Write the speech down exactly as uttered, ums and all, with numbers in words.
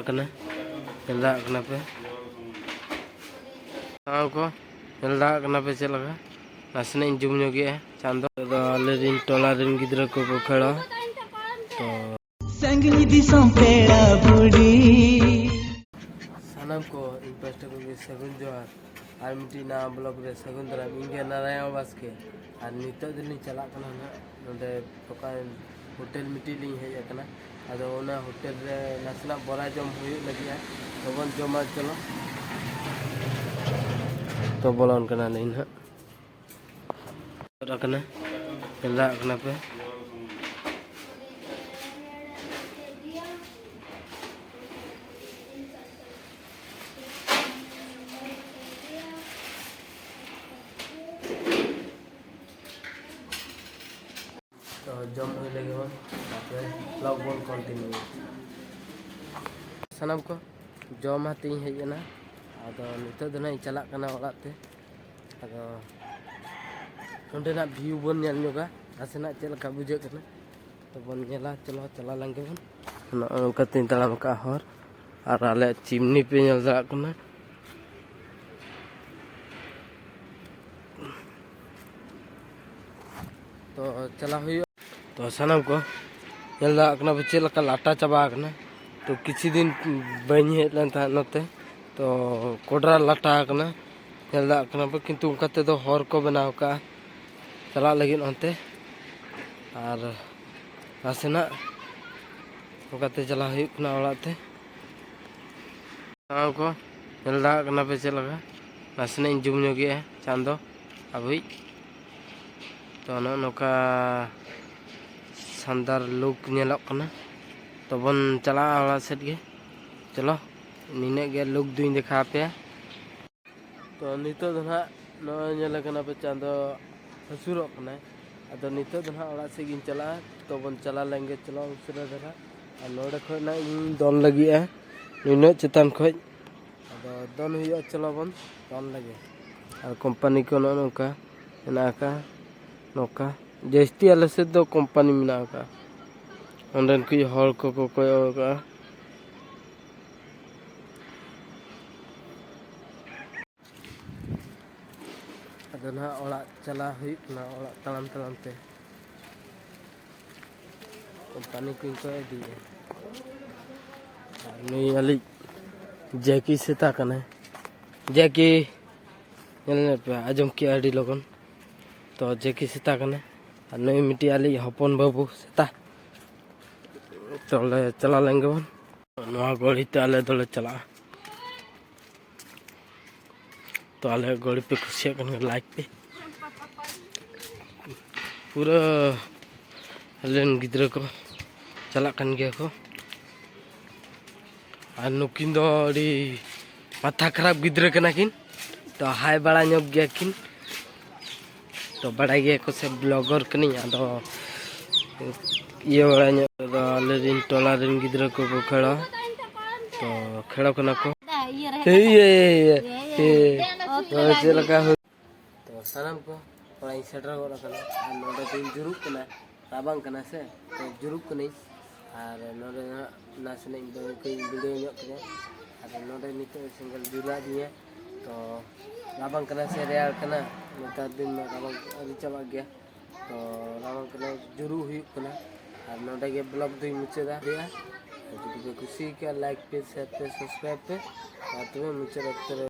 ᱟᱠᱟᱱᱟ, ᱧᱮᱞ ᱫᱟᱲᱮᱭᱟᱜ ᱠᱟᱱᱟ ᱯᱮ᱾ ᱥᱟᱱᱟᱢ ᱠᱚ ᱧᱮᱞ ᱫᱟᱲᱮᱭᱟᱜ ᱠᱟᱱᱟ ᱯᱮ ᱪᱮᱫ ᱞᱮᱠᱟ᱾ ᱱᱟᱥᱮᱱᱟᱜ ᱤᱧ ᱡᱩᱢ ᱧᱚᱜᱮᱜᱼᱟ ᱪᱟᱸᱫᱚ᱾ ᱟᱫᱚ ᱟᱞᱮ ᱨᱮᱱ ᱴᱚᱞᱟ ᱨᱮᱱ ᱜᱤᱫᱽᱨᱟᱹ ᱠᱚᱠᱚ ᱠᱷᱮᱞᱟ᱾ ᱛᱚ ᱥᱟᱺᱜᱤᱧ ᱫᱤᱥᱚᱢ ᱯᱮᱲᱟ ᱵᱩᱰᱷᱤ᱾ ᱥᱟᱱᱟᱢ ᱠᱚ ᱤᱧ ᱯᱟᱥᱴᱟ ᱠᱷᱚᱱ ᱜᱮ ᱥᱟᱹᱜᱩᱱ ᱡᱚᱦᱟᱨ᱾ ᱟᱨ ᱢᱤᱫᱴᱤᱡ ᱱᱟᱣᱟ ᱵᱞᱚᱜ ᱨᱮ ᱥᱟᱹᱜᱩᱱ ᱫᱟᱨᱟᱢ᱾ ᱤᱧ ᱜᱮ ᱱᱟᱨᱟᱭᱚᱱ ᱵᱟᱥᱠᱮ᱾ ᱟᱨ ᱱᱤᱛᱚᱜ ᱫᱚᱞᱤᱧ ᱪᱟᱞᱟᱜ ᱠᱟᱱᱟ ᱱᱟᱦᱟᱜ ᱱᱚᱰᱮ ᱫᱚᱠᱟᱱ, ᱦᱳᱴᱮᱞ ᱢᱤᱫᱴᱤᱡ ᱞᱤᱧ ᱦᱮᱡ ᱟᱠᱟᱱᱟ᱾ ᱟᱫᱚ ᱚᱱᱟ ᱦᱳᱴᱮᱞ ᱨᱮ ᱱᱟᱥᱮᱱᱟᱜ ᱵᱚᱨᱟ ᱡᱚᱢ ᱦᱩᱭᱩᱜ ᱞᱟᱹᱜᱤᱫᱼᱟ᱾ ᱛᱚᱵᱚᱱ ᱡᱚᱢᱟ, ᱪᱚᱞᱚ᱾ ᱛᱚ ᱵᱚᱞᱚᱱ ᱠᱟᱱᱟᱞᱤᱧ ᱱᱟᱦᱟᱜ᱾ ᱟᱠᱟᱱᱟ, ᱧᱮᱞ ᱫᱟᱲᱮᱭᱟᱜ ᱠᱟᱱᱟ ᱯᱮ᱾ ᱛᱚ ᱡᱚᱢ ᱦᱩᱭ ᱞᱮᱜᱮ ᱵᱚᱱ, ᱛᱟᱨᱯᱚᱨᱮ ᱵᱞᱚᱜ ᱵᱚᱱ ᱠᱚᱱᱴᱤᱱᱤᱭᱩ᱾ ᱥᱟᱱᱟᱢ ᱠᱚ ᱡᱚᱢ ᱟᱛᱮ ᱤᱧ ᱦᱮᱡ ᱮᱱᱟ᱾ ᱟᱫᱚ ᱱᱤᱛᱚᱜ ᱫᱚ ᱱᱟᱜ ᱤᱧ ᱪᱟᱞᱟᱜ ᱠᱟᱱᱟ ᱚᱲᱟᱜ ᱛᱮ᱾ ᱟᱫᱚ ᱱᱚᱸᱰᱮᱱᱟᱜ ᱵᱷᱤᱭᱩ ᱵᱚᱱ ᱧᱮᱞ ᱧᱚᱜᱟ, ᱱᱟᱥᱮᱱᱟᱜ ᱪᱮᱫ ᱞᱮᱠᱟ ᱵᱩᱡᱷᱟᱹᱜ ᱠᱟᱱᱟ᱾ ᱛᱚ ᱵᱚᱱ ᱧᱮᱞᱟ, ᱪᱚᱞᱚ ᱪᱟᱞᱟᱣ ᱞᱮᱱ ᱜᱮᱵᱚᱱ᱾ ᱱᱚᱜᱼᱚ ᱱᱚᱝᱠᱟ ᱛᱮᱧ ᱛᱟᱲᱟᱢ ᱟᱠᱟᱫᱼᱟ ᱦᱚᱨ, ᱟᱨ ᱟᱞᱮᱭᱟᱜ ᱪᱤᱢᱱᱤ ᱯᱮ ᱧᱮᱞ ᱫᱟᱲᱮᱭᱟᱜ ᱠᱟᱱᱟ᱾ ᱛᱚ ᱪᱟᱞᱟᱣ ᱦᱩᱭᱩᱜᱼᱟ᱾ ᱛᱚ ᱥᱟᱱᱟᱢ ᱠᱚ ᱧᱮᱞ ᱫᱟᱲᱮᱭᱟᱜ ᱠᱟᱱᱟ ᱯᱮ ᱪᱮᱫ ᱞᱮᱠᱟ ᱞᱟᱴᱟ ᱪᱟᱵᱟ ᱟᱠᱟᱱᱟ᱾ ᱛᱚ ᱠᱤᱪᱷᱩ ᱫᱤᱱ ᱵᱟᱹᱧ ᱦᱮᱡ ᱞᱮᱱ ᱛᱟᱦᱮᱸᱫ ᱱᱚᱛᱮ, ᱛᱚ ᱠᱚᱰᱨᱟ ᱞᱟᱴᱟ ᱟᱠᱟᱱᱟ, ᱧᱮᱞ ᱫᱟᱲᱮᱭᱟᱜ ᱠᱟᱱᱟ ᱯᱮ, ᱠᱤᱱᱛᱩ ᱚᱱᱠᱟ ᱛᱮᱫᱚ ᱦᱚᱨ ᱠᱚ ᱵᱮᱱᱟᱣ ᱟᱠᱟᱫᱼᱟ ᱪᱟᱞᱟᱜ ᱞᱟᱹᱜᱤᱫ ᱚᱱᱛᱮ᱾ ᱟᱨ ᱱᱟᱥᱮᱱᱟᱜ ᱚᱱᱠᱟᱛᱮ ᱪᱟᱞᱟᱣ ᱦᱩᱭᱩᱜ ᱠᱟᱱᱟ ᱚᱲᱟᱜ ᱛᱮ᱾ ᱥᱟᱱᱟᱢ ᱠᱚ ᱧᱮᱞ ᱫᱟᱲᱮᱭᱟᱜ ᱠᱟᱱᱟ ᱯᱮ ᱪᱮᱫ ᱞᱮᱠᱟ, ᱱᱟᱥᱮᱱᱟᱜ ᱤᱧ ᱡᱩᱢ ᱧᱚᱜᱮᱜᱼᱟ ᱪᱟᱸᱫᱚ ᱟᱵᱚᱭᱤᱡ᱾ ᱛᱚ ᱱᱚᱜᱼᱚ ᱱᱚᱝᱠᱟ ᱥᱟᱱᱫᱟᱨ ᱞᱩᱠ ᱧᱮᱞᱚᱜ ᱠᱟᱱᱟ᱾ ᱛᱚᱵᱚᱱ ᱪᱟᱞᱟᱜᱼᱟ ᱚᱲᱟᱜ ᱥᱮᱫ ᱜᱮ, ᱪᱚᱞᱚ᱾ ᱱᱤᱱᱟᱹᱜ ᱜᱮ ᱞᱩᱠ ᱫᱩᱧ ᱫᱮᱠᱷᱟᱣ ᱟᱯᱮᱭᱟ᱾ ᱛᱚ ᱱᱤᱛᱚᱜ ᱫᱚ ᱱᱟᱦᱟᱜ ᱱᱚᱜᱼᱚᱭ ᱧᱮᱞᱮ ᱠᱟᱱᱟ ᱯᱮ ᱪᱟᱸᱫᱚ ᱦᱟᱹᱥᱩᱨᱚᱜ ᱠᱟᱱᱟᱭ᱾ ᱟᱫᱚ ᱱᱤᱛᱚᱜ ᱫᱚ ᱱᱟᱦᱟᱜ ᱚᱲᱟᱜ ᱥᱮᱫ ᱜᱤᱧ ᱪᱟᱞᱟᱜᱼᱟ᱾ ᱛᱚ ᱵᱚᱱ ᱪᱟᱞᱟᱣ ᱞᱮᱱ ᱜᱮ, ᱪᱚᱞᱚ ᱩᱥᱟᱹᱨᱟ ᱫᱷᱟᱨᱟ᱾ ᱟᱨ ᱱᱚᱰᱮ ᱠᱷᱚᱡ ᱱᱟᱦᱟᱜ ᱤᱧ ᱫᱚᱱ ᱞᱟᱹᱜᱤᱫᱼᱟ ᱱᱤᱱᱟᱹᱜ ᱪᱮᱛᱟᱱ ᱠᱷᱚᱡ᱾ ᱟᱫᱚ ᱫᱚᱱ ᱦᱩᱭᱩᱜᱼᱟ, ᱪᱚᱞᱚ ᱵᱚᱱ ᱫᱚᱱ ᱞᱮᱜᱮ᱾ ᱟᱨ ᱠᱳᱢᱯᱟᱱᱤ ᱠᱚ ᱱᱚᱜᱼᱚ ᱱᱚᱝᱠᱟ ᱢᱮᱱᱟᱜ ᱟᱠᱟᱫᱼᱟ, ᱱᱚᱝᱠᱟ ᱡᱟᱹᱥᱛᱤ ᱟᱞᱮ ᱥᱮᱫ ᱫᱚ ᱠᱳᱢᱯᱟᱱᱤ ᱢᱮᱱᱟᱜ ᱟᱠᱟᱫᱼᱟ᱾ ᱚᱸᱰᱮᱱ ᱠᱚ ᱦᱚᱲ ᱠᱚᱠᱚ ᱠᱚᱭᱚᱜ ᱟᱠᱟᱫᱼᱟ᱾ ᱟᱫᱚ ᱱᱟᱦᱟᱜ ᱚᱲᱟᱜ ᱪᱟᱞᱟᱣ ᱦᱩᱭᱩᱜ ᱠᱟᱱᱟ, ᱚᱲᱟᱜ ᱛᱟᱲᱟᱢ ᱛᱟᱲᱟᱢ ᱛᱮ᱾ ᱠᱳᱢᱯᱟᱱᱤ ᱠᱚᱧ ᱠᱚᱭ ᱤᱫᱤᱭᱮᱫᱼᱟ᱾ ᱟᱨ ᱱᱩᱭ ᱟᱞᱮ ᱡᱮᱠᱤ ᱥᱮᱛᱟ ᱠᱟᱱᱟᱭ᱾ ᱡᱮᱠᱤ, ᱧᱮᱞ ᱧᱚᱜ ᱯᱮ, ᱟᱸᱡᱚᱢ ᱠᱮᱜᱼᱟ ᱟᱹᱰᱤ ᱞᱚᱜᱚᱱ᱾ ᱛᱚ ᱡᱮᱠᱤ ᱥᱮᱛᱟ ᱠᱟᱱᱟᱭ᱾ ᱟᱨ ᱱᱩᱭ ᱢᱤᱫᱴᱤᱡ ᱟᱞᱮᱭᱤᱡ ᱦᱚᱯᱚᱱ ᱵᱟᱹᱵᱩ ᱥᱮᱛᱟ᱾ ᱛᱚᱞᱮ ᱪᱟᱞᱟᱣ ᱞᱮᱱ ᱜᱮᱵᱚᱱ᱾ ᱱᱚᱣᱟ ᱜᱟᱹᱲᱤ ᱛᱮ ᱟᱞᱮ ᱫᱚᱞᱮ ᱪᱟᱞᱟᱜᱼᱟ᱾ ᱛᱚ ᱟᱞᱮ ᱜᱟᱹᱲᱤ ᱯᱮ ᱠᱩᱥᱤᱭᱟᱜ ᱠᱷᱟᱱ like ᱯᱮ᱾ ᱯᱩᱨᱟᱹ ᱟᱞᱮ ᱨᱮᱱ ᱜᱤᱫᱽᱨᱟᱹ ᱠᱚ ᱪᱟᱞᱟᱜ ᱠᱟᱱ ᱜᱮᱭᱟ ᱠᱚ᱾ ᱟᱨ ᱱᱩᱠᱤᱱ ᱫᱚ ᱟᱹᱰᱤ ᱢᱟᱛᱷᱟ ᱠᱷᱟᱨᱟᱯ ᱜᱤᱫᱽᱨᱟᱹ ᱠᱟᱱᱟ ᱠᱤᱱ᱾ ᱛᱚ ᱦᱟᱭ ᱵᱟᱲᱟ ᱧᱚᱜ ᱜᱮᱭᱟ ᱠᱤᱱ᱾ ᱛᱚ ᱵᱟᱲᱟᱭ ᱜᱮᱭᱟ ᱠᱚ ᱥᱮ vlogger ᱠᱟᱹᱱᱟᱹᱧ, ᱟᱫᱚ ᱤᱭᱟᱹ ᱵᱟᱲᱟ ᱧᱚᱜ ᱫᱚ ᱟᱞᱮ ᱨᱮᱱ ᱴᱚᱞᱟ ᱨᱮᱱ ᱜᱤᱫᱽᱨᱟᱹ ᱠᱚᱠᱚ ᱠᱷᱮᱲᱟ᱾ ᱛᱚ ᱠᱷᱮᱲᱚ ᱠᱟᱱᱟ ᱠᱚ᱾ ᱤᱭᱟᱹ ᱨᱮ ᱦᱮᱸ, ᱤᱭᱟᱹ, ᱤᱭᱟᱹ, ᱤᱭᱟᱹ, ᱤᱭᱟᱹ᱾ ᱤᱭᱟᱹ᱾ ᱛᱚ ᱪᱮᱫ ᱞᱮᱠᱟ ᱦᱩᱭ-, ᱛᱚ ᱥᱟᱱᱟᱢ ᱠᱚ ᱚᱲᱟᱜ ᱤᱧ ᱥᱮᱴᱮᱨ ᱜᱚᱫ ᱟᱠᱟᱱᱟ᱾ ᱟᱨ ᱱᱚᱰᱮ ᱫᱚᱧ ᱡᱩᱨᱩᱜ ᱠᱟᱱᱟ, ᱨᱟᱵᱟᱝ ᱠᱟᱱᱟ ᱥᱮ, ᱛᱚ ᱡᱩᱨᱩᱜ ᱠᱟᱹᱱᱟᱹᱧ᱾ ᱟᱨ ᱱᱚᱰᱮ ᱦᱟᱸᱜ ᱱᱟᱥᱮᱱᱟᱜ ᱤᱧ ᱫᱚ ᱠᱟᱹᱡ ᱵᱷᱤᱰᱤᱭᱳ ᱧᱚᱜ ᱠᱮᱫᱟ᱾ ᱟᱫᱚ ᱱᱚᱰᱮ ᱱᱤᱛᱚᱜ ᱥᱮᱸᱜᱮᱞ ᱡᱩᱞ ᱟᱹᱫᱤᱧᱟ᱾ ᱛᱚ ᱨᱟᱵᱟᱝ ᱠᱟᱱᱟ ᱥᱮ ᱨᱮᱭᱟᱲ ᱠᱟᱱᱟ, ᱱᱮᱛᱟᱨ ᱫᱤᱱ ᱢᱟ ᱨᱟᱵᱟᱝ ᱟᱹᱣᱨᱤ ᱪᱟᱵᱟᱜ ᱜᱮᱭᱟ᱾ ᱛᱚ ᱨᱟᱵᱟᱝ ᱠᱟᱱᱟ, ᱡᱩᱨᱩᱜ ᱦᱩᱭᱩᱜ ᱠᱟᱱᱟ᱾ ᱟᱨ ᱱᱚᱰᱮ ᱜᱮ vlog ᱫᱚᱧ ᱢᱩᱪᱟᱹᱫᱟ᱾ ᱟᱨ ᱡᱩᱫᱤ ᱯᱮ ᱠᱩᱥᱤ ᱠᱟᱜᱼᱟ, like ᱯᱮ, share ᱯᱮ, subscribe ᱯᱮ᱾ ᱟᱨ ᱛᱚᱵᱮ ᱢᱩᱪᱟᱹᱫ ᱚᱠᱛᱚ ᱨᱮ